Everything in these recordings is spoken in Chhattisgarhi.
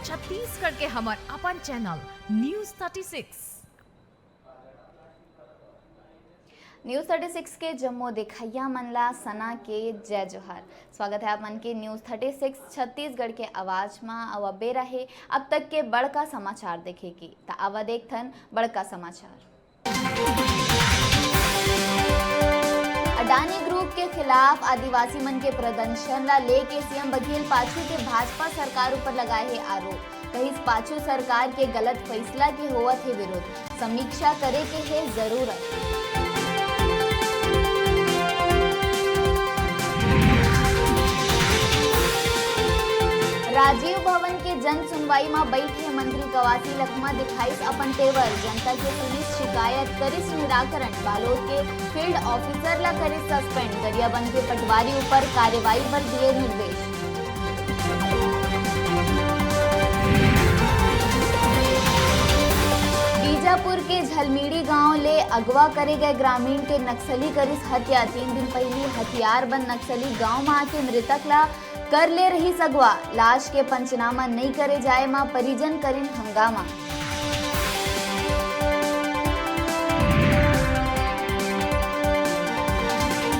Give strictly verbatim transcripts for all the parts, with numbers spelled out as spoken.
छत्तीसगढ़ के हमर अपन channel news thirty six. News thirty six के जम्मो देखइया मन ला सना के जय जोहार। स्वागत है आप मन के न्यूज़ थर्टी सिक्स छत्तीसगढ़ के आवाज मा। अउ अब बेरा हे अब तक के बड़का समाचार देखे के, त आवा देखथन बड़का समाचार। अडानी ग्रुप के खिलाफ आदिवासी मन के प्रदर्शन ला लेके सीएम बघेल पाछू के भाजपा सरकार ऊपर लगाए हे आरोप। कहिस, पाछू सरकार के गलत फैसला के होवत हे विरोध, समीक्षा करे के हे जरूरत। राजीव भवन के जन सुनवाई म बइठे मंत्री कवासी लखमा दिखाइस अपन तेवर, जनता के सुनिस शिकायत, करिस निराकरण। बालोद के फील्ड ऑफिसर ला करिस सस्पेंड, गरियाबंद के पटवारी ऊपर कार्रवाई बर दिए निर्देश। बीजापुर के झलमीड़ी गांव ले अगवा करे गए ग्रामीण के नक्सली करिस हत्या। तीन दिन पहिली हथियार बंद नक्सली गांव म आके मृतक ला कर ले रहिस अगवा। लाश के पंचनामा नइ करे जाए म परिजन करिन हंगामा।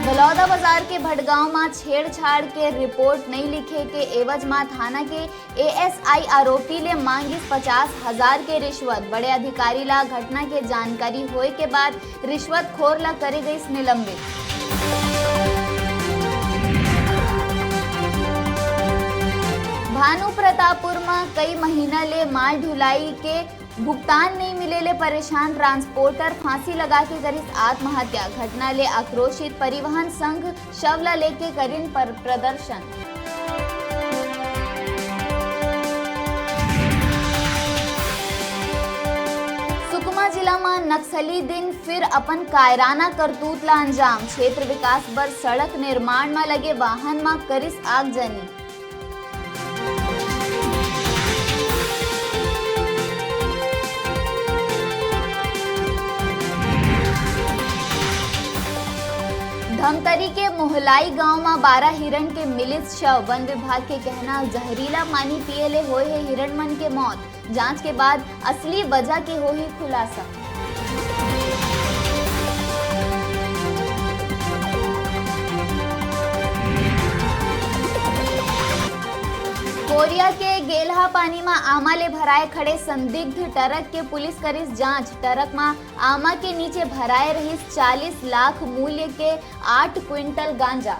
बलौदा बाजार के भटगांव म छेड़छाड़ के रिपोर्ट नइ लिखे के एवज म थाना के एएसआई आरोपी ले मांगिस पचास हजार के रिश्वत। बड़े अधिकारी ला घटना के जानकारी होए के बाद रिश्वतखोर ला करे गइस निलंबित। भानु प्रतापपुर म कई महीना ले माल ढुलाई के भुगतान नइ मिले ले परेशान ट्रांसपोर्टर फांसी लगा के करिस आत्महत्या। घटना ले आक्रोशित परिवहन संघ शव ला लेके करिन पर प्रदर्शन। सुकमा जिला म नक्सली दिन फिर अपन कायराना करतूत ला अंजाम। क्षेत्र विकास बर सड़क निर्माण म लगे वाहन म करिस आगजनी। धमतरी के मोहलाई गांव म बारह हिरण के मिलिस शव। वन विभाग के कहना, जहरीला पानी पिए ले होए हे हिरण मन के मौत। जांच के बाद असली वजह के होही खुलासा। कोरिया के गेलहा पानी म आमा ले भराए खड़े संदिग्ध ट्रक के पुलिस करिस जांच। ट्रक म आमा के नीचे भराए रहिस चालीस लाख मूल्य के आठ क्विंटल गांजा।